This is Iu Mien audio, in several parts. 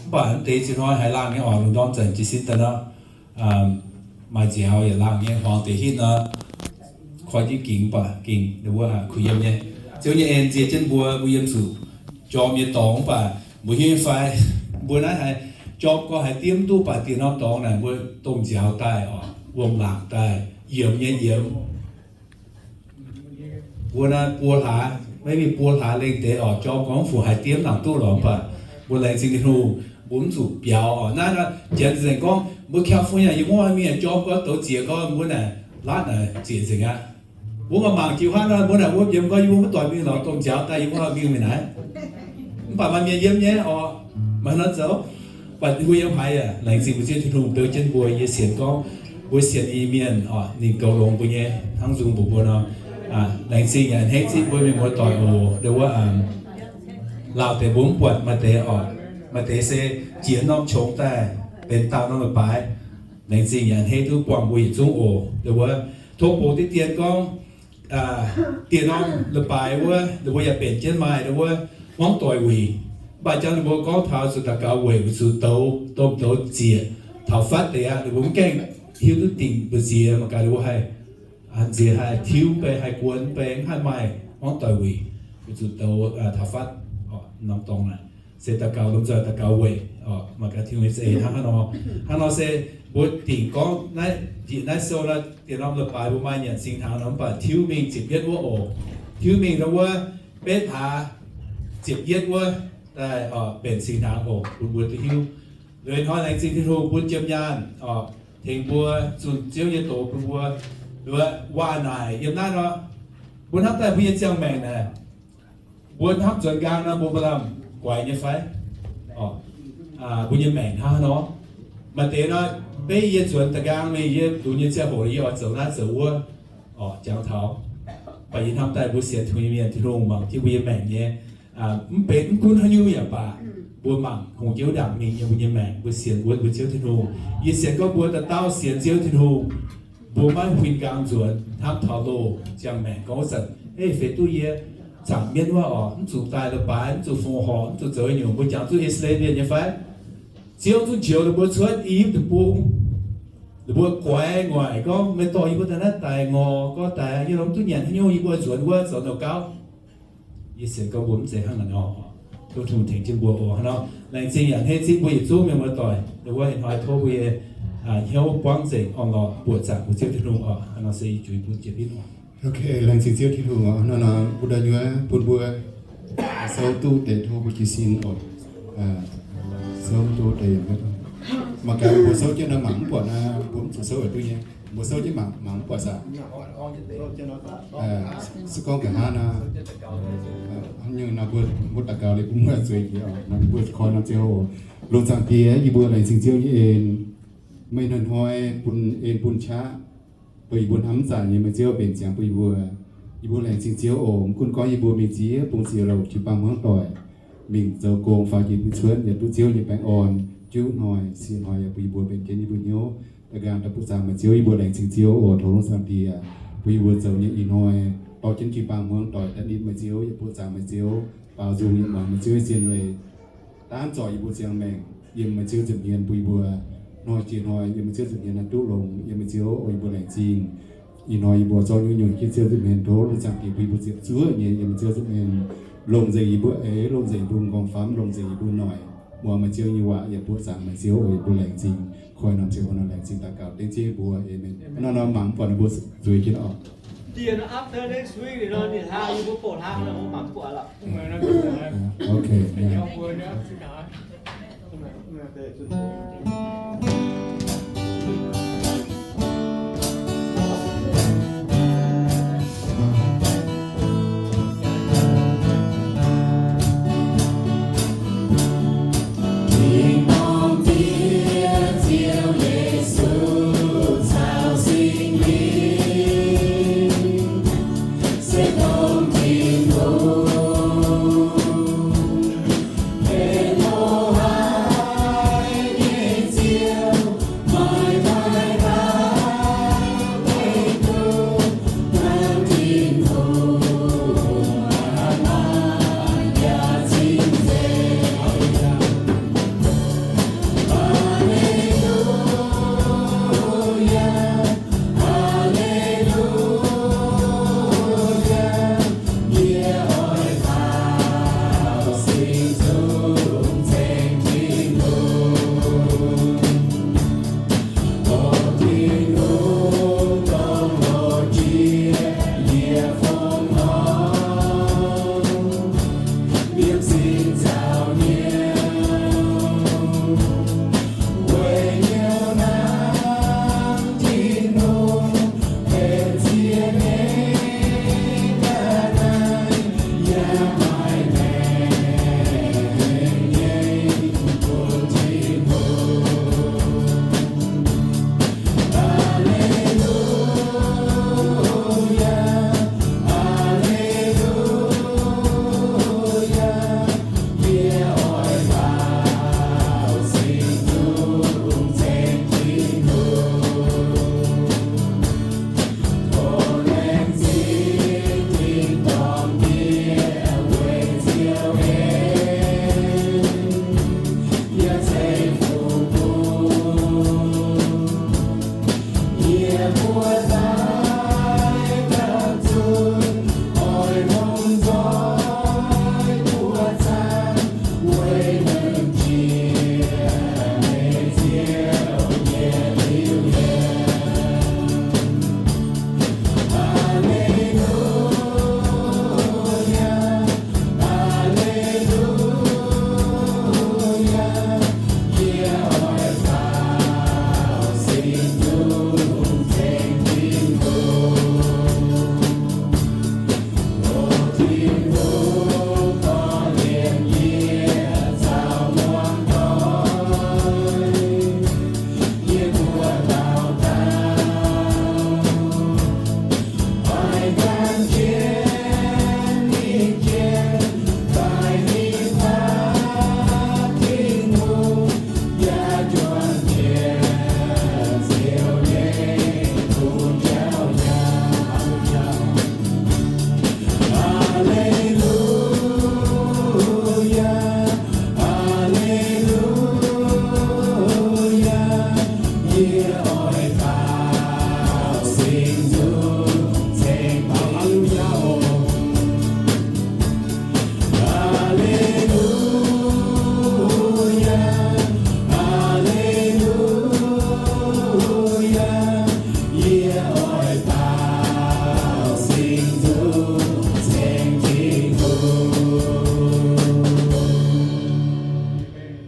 Mv baac mv deix zinh hnoi haiz laangh nyei oc, lungh ndorm zanc jiez sin daaih nor, maaih nziaaux yaac laangh nyei, hmuangx deix hitv nor, koi jienv gingx, mv baac gingx wuov kuh yiem nyei. Ziouv nyei en nzie jienv mbuo, mbuo yiem zuqc jorm nyei dorngx, mv baac mbuo hiuv nyei fai, mbuo naaiv haiz jorm gorx haiz diev mv duqv, mv baac dieh norm dorngx naaic mbuo domh nziaaux daaih oc, wuom-laangc daaih, yiemx nyei yiemx. Mbuo naaiv buo hlaax, maiv mingh buo hlaax lengh deix oc, jorm gorngv mv fungc haiz diev mv nangc duqv lorqc, mv baac mbuo laengz zingh Tin-Hungh, mbuo mv zuqc biaux oc. Naaiv nor janx nzengc gorngv mbuo California yiem wuov mingh, jorm gorx douz zieqc gorx, mbuo naaic laatv naaic zieqc nzengc aqv. Mbuo mangc mangc jiu hatv nor, mbuo naaic wuov mbiemx gorx yie mbuo mv doic mingh lorz domh nziaaux daaih yie mbuo mingh mingh naaiv. Mv baac maaih mienh yiem nyei oc, maaih nor zoux. Mv baac mbuo yiem haaix yaac laengz zingh mbuo Ziouv Tin-Hungh beu jienv mbuo. Yie sienx gorngv mbuo sienx nyei mienh oc, ninh goux longx mbuo nyei hnangv nzung mbuox mbuo nor. Laengz zingh yaac a'hneiv zipv mbuo mienh muoz-doic oc. Ndo wuov, lauh deix mbuo mv buatc, maaih deix oc, maaih deix se jiex norm qongx daaih benx dauh norm leiz-baaix. Laengz zingh yaac a'hneiv duqv buangh mbuo yietc zungv oc. Ndo wuov, tov bungx diqv dien gorngv dieh norm leiz-baaix wuov, ninh mbuo yaac benx jienv maaih ninh wuov hmuangv doic wuic. Mv baac jangx ninh mbuo gorngv taux zuqc daux gaux weic, weic zuqc douz, domh douz zieqc taux fatv deix aqv. Ninh mbuo mv gaengh hiuv duqv dingc mbu'ziex mangc gaax ninh mbuo haih nziex haih tiuv mv bei, haih guon mv bei, mv haih maaih hmuangv doic wuic, weic zuqc douz taux fatv norm dorngx naaic. Se daux gaux lomh nzoih daux gaux weic oc, mangc gaax Tin-Hungh nyei za'eix hnangv haaix nor. Hnangv nor se mbuo dingc gorngv naaiv, naaiv sou nor, dieh norm leiz-baaix mbuo maaih nyanc singx hnaangx nor, mv baac tiuv mingh ziepc yietv wuov oc. Tiuv mingh ndau wuov betv hlaax ziepc yietv wuov daaih benx singx hnaangx oc, bun mbuo duqv hiuv. Liuz hnoi laengz zingh Tin-Hungh bun jiem nyaanh oc, tengx mbuo zunh Ziouv nyei doz bun mbuo. Liuz waac naaic yiem naaiv nor, mbuo hnamv daaih mbuo nyei ziangh maengc naaic, mbuo hnamv nzuonx nqaang nor mbuo maaih lamh guaix nyei fai? Mbuo nyei maengc hnangv haaix nor? Maaih deix nor, beiv yie nzuonx da'nqaang mingh, yie lunx nyei ziangh hoc yie oix zoux naaiv zoux wuov, jangx taux. Mv baac yie hnamv daaih mbuo sienx Tin-Hungh nyei mienh, Tin-Hungh mangc jienv mbuo nyei maengc nyei. Mv benx mv gunv haaix nyungc yaac baac, mbuo mangc hungh jienv ndaangc mingh yiem mbuo nyei maengc, mbuo sienx wuonv mbuo Ziouv Tin-Hungh. Yie sienx gorngv mbuo dauh dauh sienx Ziouv Tin-Hungh, mbuo maiv huin nqaang nzuonx hnamv taux loz ziangh maengc gorngv wuov zanc, ei, feix duqv yie zaangc mienv wuov oc, mv zuqc daaih leiz-baaix, mv zuqc fongc horc, mv zuqc zoux haaix nyungc, mbuo jangx zuqc I^saa^laa^en Mienh nyei fai? Ziouv zungv njoux ninh mbuo cuotv I^yipv Deic-Bung. Ninh mbuo guaix nguaic gorngv, meih dorh yie mbuo daaih naaiv daic ngorc gorx daic, yie lorz mv duqv nyanc haaix nyungc, yie mbuo nzuonx wuov zoux nouh gauv. Yie sienx gorngv mbuo mv zeiz hnangv naaic nor. Tov Tin-Hungh tengx jienv mbuo oc. Hnangv nor, laengz zingh yaac hneiv zipv mbuo yietc zungv mienh muoz-doic, ndo wuov ih hnoi tov mbuo nyei hnyouv buangv nzengc, orn-lorqc buoqc zaangc mbuo Ziouv Tin-Hungh oc. Hnangv nor se yie juix bun jiex hitv oc. Ok, laengz zingh Ziouv Tin-Hungh oc. Hnangv nor mbuo daaih nyuoz bun mbuo souv duqv deix tov mbuo jiez sin oc. Souv duqv deix yaac maiv, mangc gaax mbuo souv jienv nor mangc mv buatc nor, mbuo mv zuqc souv yaac duqv nyei. Mbuo souv jienv mangc, mangc mv buatc saah? Se gorngv nqa'haav nor, hnangv nyungc nor mbuo, mbuo daux gaux liuz bun mbuo zueiz jiex oc. Nor mbuo koi norm Ziouv oc. Longc Zaangc Diex, yie mbuo laengz zingh Ziouv nyei en. Meih hnoi-hnoi bun en bun qaqv, bun yie mbuo hnamv zanc nyei meih Ziouv benx ziangx bun yie mbuo. Yie mbuo laengz zingh Ziouv oc. Mv gunv gorngv yie mbuo mingh ziex bung ziex louc jiu-baang hmuangv doic, mingh zoux gong faaux jiex nyei cuotv, yaac duqv Ziouv nyei baengh orn, juv hnoi, sieqv hnoi yaac bun yie mbuo benx jienv yie mbuo hnyouv. Da'nqaang daaih buoqc zaangc meih Ziouv, yie mbuo laengz zingh Ziouv oc. Tov longc Zaangc Diex bun yie mbuo zoux nyei ih hnoi, dorh jienv jiu-baang hmuangv doic daaih nitv meih Ziouv, yaac buoqc zaangc meih Ziouv, baaux nzung yaac muangx meih Ziouv nyei zien leiz. Dangv zorc yie mbuo ziangh maengc yiem meih Ziouv nza'hmien bun yie mbuo hnoi jiex hnoi, yiem meih Ziouv nza'hmien naaiv duqv longx. Yiem meih Ziouv oc, yie mbuo laengz zingh. Ih hnoi yie mbuo zorqv nyungc-nyungc jienv Ziouv nza'hmien, tov longc Zaangc Diex bun yie mbuo ziepc zuoqv nyei yiem meih Ziouv nza'hmien. Longc nzengc yie mbuo eix, longc nzengc yie mbuo m'nqorngv famv, longc nzengc yie mbuo noic, muangx meih Ziouv nyei waac, yaac buoqc zaangc meih Ziouv oc. Yie mbuo laengz zingh, koi norm Ziouv hnangv nor laengz zingh daux gaux dengv jienv yie mbuo. Aamen. Hnangv nor mangc mv buatc ninh mbuo zueiz jienv oc. Ok.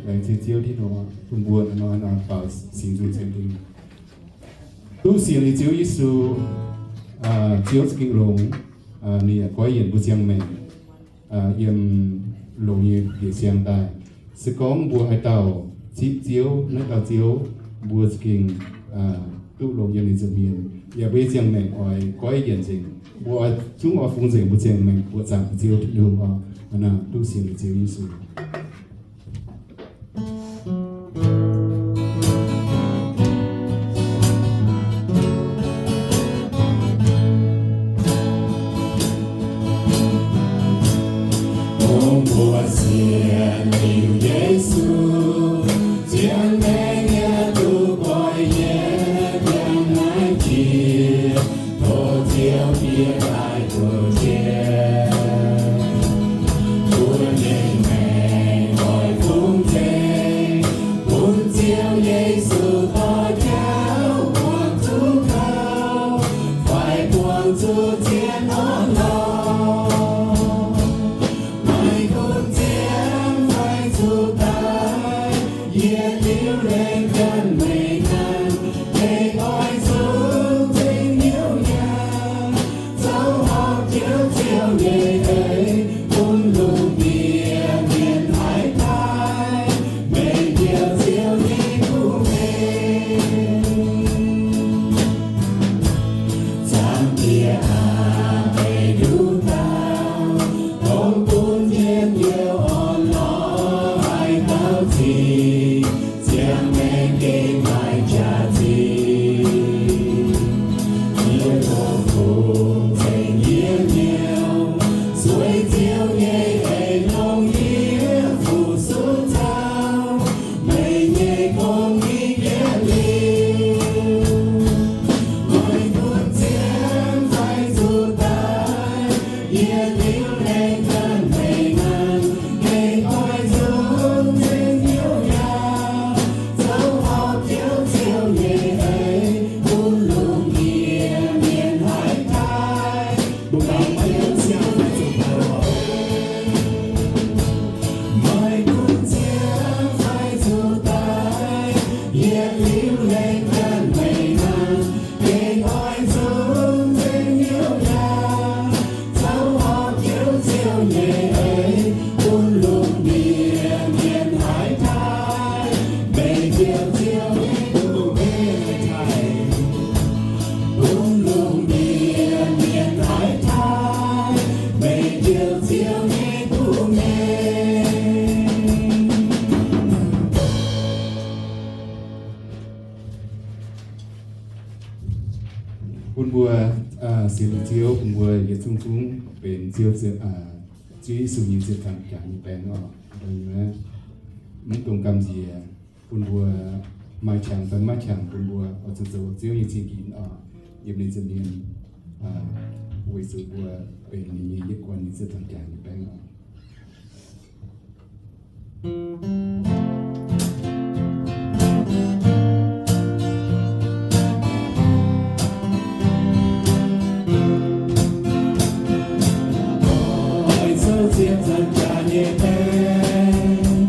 Laengz zingh Ziouv Tin-Hungh bun mbuo hnoi-hnoi baaux singx nzung ceng Tin-Hungh. Duqv sienx liuz Ziouv Yesu, Ziouv za'gengh longx, ninh yaac goiv yienc mbuo ziangh maengc yiem longx nyei bieqc siang daaih. Se gorngv mbuo haaix dauh zipv Ziouv, naaiv dauh Ziouv, mbuo za'gengh duqv longx yiem ninh nza'hmien. Yaac mbuo nyei ziangh maengc oix goiv yienc nzengc. Mbuo oix zungv oix fungx nzengc mbuo ziangh maengc buoqc zaangc Ziouv Tin-Hungh oc. Hnangv naaic duqv sienx liuz Ziouv Yesu. Dongh mbuo sienx liuz Yesu, ziangh maengc yaac duqv goiv yienc, yiem naaiv jiex tov Ziouv bieqc daaih duqv jiex. Mbuo nyei maengc oix fungx nzengc, bun Ziouv Yesu dorh jauv buangh zuqc kouv, fai buangh zuqc zien orn-lorqc. Maaih gunv ziangh fai zuqc daaih, yietc liuz lengh ganh meih ganh, meih oix zuqc zengc hnyouv yaac zoux horpc Ziouv, Ziouv nyei eix, bun lungh ndiev mienh haiz taaih, meih njoux Ziouv nyei kuv mengh. Zaangc Diex aah, meih nduqc dauh, dongh bun njien-youh orn-lorqc haaix dauh zingh, ziangh maengc gengh maaih jaax zingh. Yie dongh fungx zengc yie hnyouv, sueih Ziouv nyei eix longc yie fu-sux caux meih nyei gong mingh yietc liuz. Maaih gunv ziangh fai zuqc daaih, yietc liuz lengh ganh meih ganh, meih oix zuqc zengc hnyouv yaac zoux horpc Ziouv, Ziouv nyei eix, bun lungh ndiev mienh haiz taaih. Mbuo gaax maiv hiuv ziangh fai zuqc daaih oc. Maaih gunv ziangh fai zuqc daaih, yietc liuz lengh ganh meih ganh, gengh oix zuqc zengc hnyouv yaac zoux horpc Ziouv, Ziouv nyei eix, bun lungh ndiev mienh haiz taaih. Meih njoux Ziouv nyei kuv mengh haiz taaih, bun lungh ndiev mienh haiz taaih. Meih njoux Ziouv nyei kuv mengh. Bun mbuo sienx liuz Ziouv, bun mbuo yietc zungv zungv benx Ziouv, Ziouv Yesu nyei ziepc nzaangc jaax nyei baeng oc. Mv dungx gamh nziex, bun mbuo maaih qangx fai maiv qangx, bun mbuo oix zuqc zoux Ziouv nyei zingh ginx oc, yiem ninh nza'hmien, weic zuqc mbuo benx ninh nyei yietv guanh nyei ziepc nzaangc jaax nyei baeng oc. Oix zoux ziepc nzaangc jaax nyei baeng,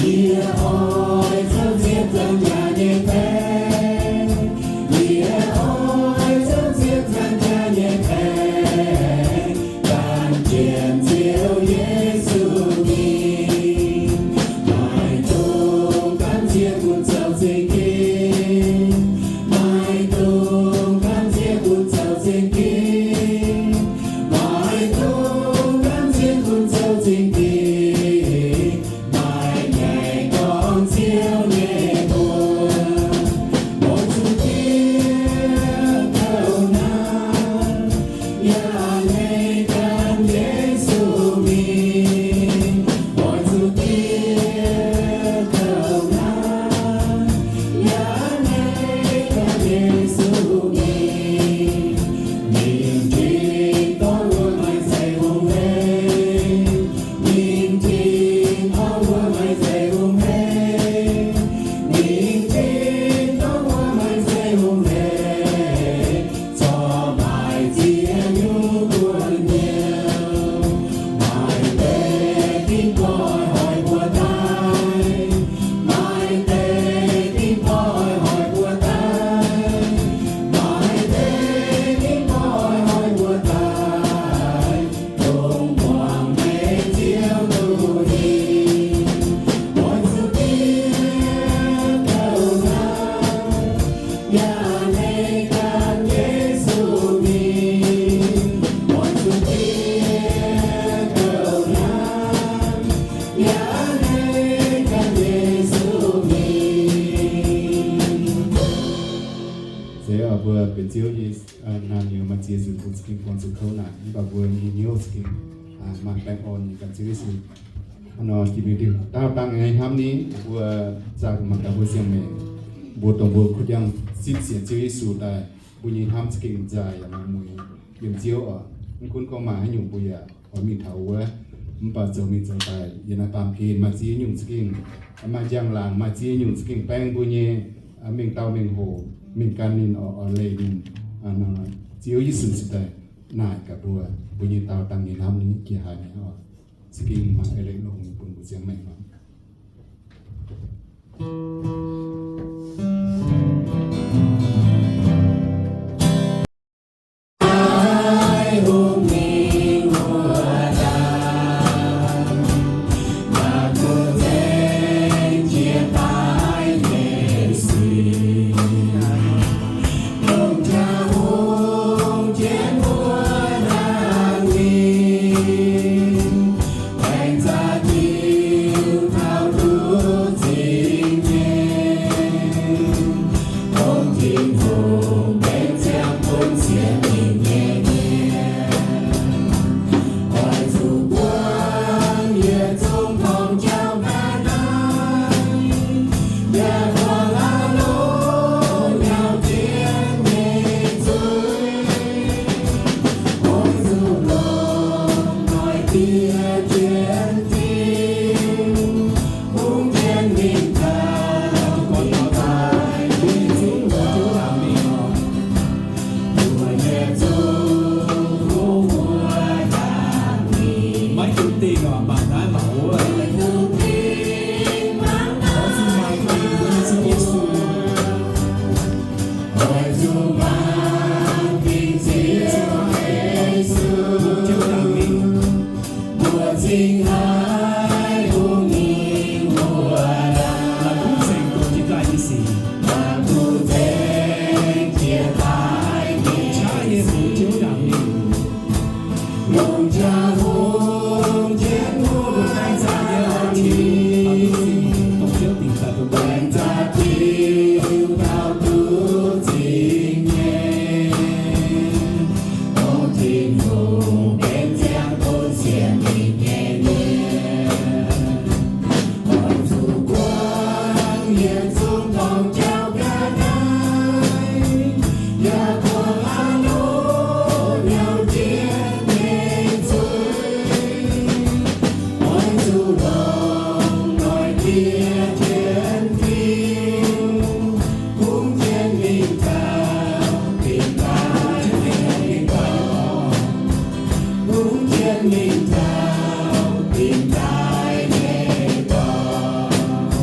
yie oix zoux ziepc nzaangc jaax nyei baeng, yie oix zoux ziepc nzaangc jaax nyei baeng. Dangh jienv Ziouv Yesu mingh, maaih dongh gamh nziex bun zoux zingh ginx, maaih dongh gamh nziex bun zoux zingh ginx, maaih dongh gamh nziex bun zoux zingh ginx. Maaih nyei gorngv Ziouv nyei mbuox, oix zuqc diev kouv naaiv, yaac leih ganh Yesu mingh. Oix zuqc diev kouv naaiv, za'gengh buangh zuqc kouv naanc, mv baac mbuo nyei hnyouv za'gengh maaih baengh orn nyei gan Ziouv Yesu. Hnangv nor, jiex mingh diuh daauh dangh nyei hnamv ni, mbuo zaah mangc gaax mbuo siang-maengc, mbuo dongh mbuo kuv jangv zipv sienx Ziouv Yesu daaih, mbuo nyei hnamv za'gengh nzaaih yaac maaih mueiz yiem Ziouv oc. Mv gunv gorngv maaih haaix nyungc mbuo yaac oix mingh taux wuov, mv baac zoux mingh zoux daaih yiem naaiv baamh gen maaih ziex nyungc za'gengh, maaih njang-laangc, maaih ziex nyungc za'gengh baeng mbuo nyei mengh dauh mengh hoc, mingh gan ninh oc, oix leih ninh. Ziouv Yesu cingx daaih naaic gaax mbuo, mbuo nyei daauh dangh nyei hnamv ni jiex haaix nyungc oc. Za'gengh maaih eix leiz longx bun mbuo siang-maengc oc. Maiv dungx dingh oc, mangc naaiv mangc wuov. Oix zuqc mangc dingc mbuo nyei Ziouv Yesu. Oix zuqc mangc dingc Ziouv Yesu. Mbuo Ziouv ndaangc mingh. Mbuo cingx haiz hungh nyei wuov ndaangc. La'kuqv ceng dongh jiez daaih nyei sic. La'kuqv ceng jiez daaih nyei sic. Qaqv yie mbuox Ziouv ndaangc mingh. Longc qaqv hungh jienv mbuo baeng zaqc nyei oix Tin, baengh zaqc Tin, baengh zaqc Tin, dauh duqv zingh nyei. Dongh Tin-Hungh benx ziangh bun sienx ninh nyei mienh. Oix zuqc guangc yietc zungv dorngx jauv ga'naaiv, yaac guangc Aalon nyau jienv nyei zuiz. Oix zuqc longc noic dieh jienv Tin-Hungh jienv mingh dauh, dingc daaih, dingc daaih, hungh jienv mingh dauh, dingc daaih nyei dorngx.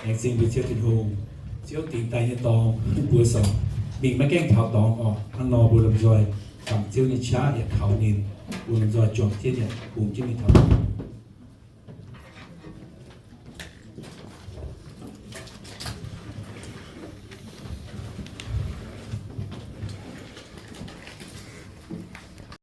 Laengz zingh mbuo Ziouv Tin-Hungh, Ziouv dingc daaih nyei dorngx bun mbuo sorc, mingh maiv gaengh taux dorngx oc. Hnangv nor mbuo lomh nzoih bangc Ziouv nyei qaqv yaac kaux ninh, mbuo lomh nzoih juangc jienv yaac bungx jienv mingh taux dorngx.